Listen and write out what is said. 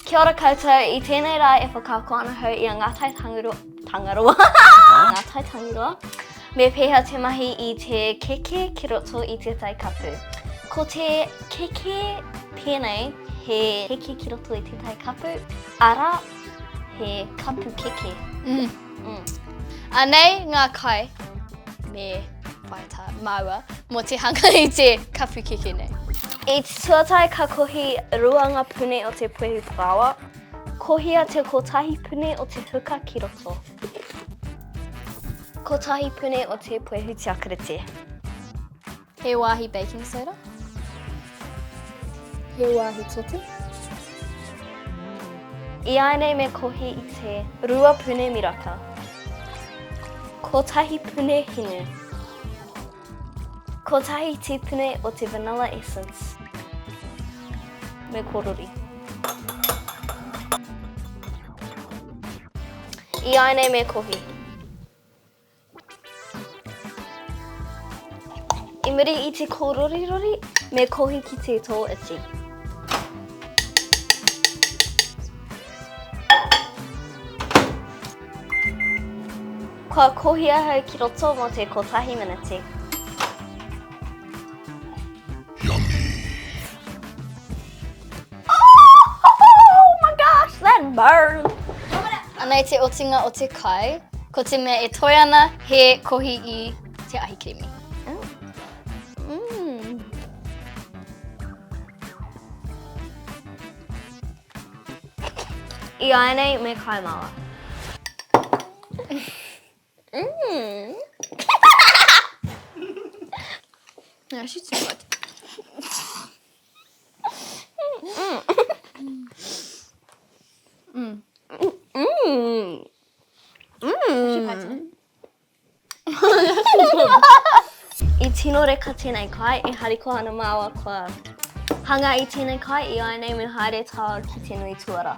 Kia ora koutou, i tēnei rā e whakaako ana hau i a Ngātai Tangaroa, Tangaroa, Ngātai Tangiroa, me pēhea te mahi i te keke ki roto i tētahi kapu. Ko te keke pēnei, he keke ki roto i tētahi kapu, arā, he kapu keke. Mm. Mm. Anei ngā kai me whai tā māua mō te hanga i te kapu keke nei. I te tuatahi ka kohi ruanga pune o te puehu parāoa. Kohia te kotahi pune o te huka ki roto. Kotahi pune o te puehu tiakarete. He wāhi baking soda. He wāhi tote. Iāinei me kohi i te rua pune miraka. Kotahi pune hinu. Kotahi tīpune o te vanilla essence. Me korori. Iāinei me kohi. I muri i te kōrorirori, me kohi ki te tō iti. Kua kohi ahau ki roto mō te kotahi miniti. Yummy. Oh my gosh, that burns! Anei te otinga o te kai. Ko te mea e toe ana, he kohi i te ahikirimi. Oh. Mm. I āianei me kai māua. Mm. No, she's too good. Mm. Mm. Mm. I tino reka tēnei kai, e harikoa ana māua kua hanga i tēnei kai, i āianei me haere tāua ki te nui tuara.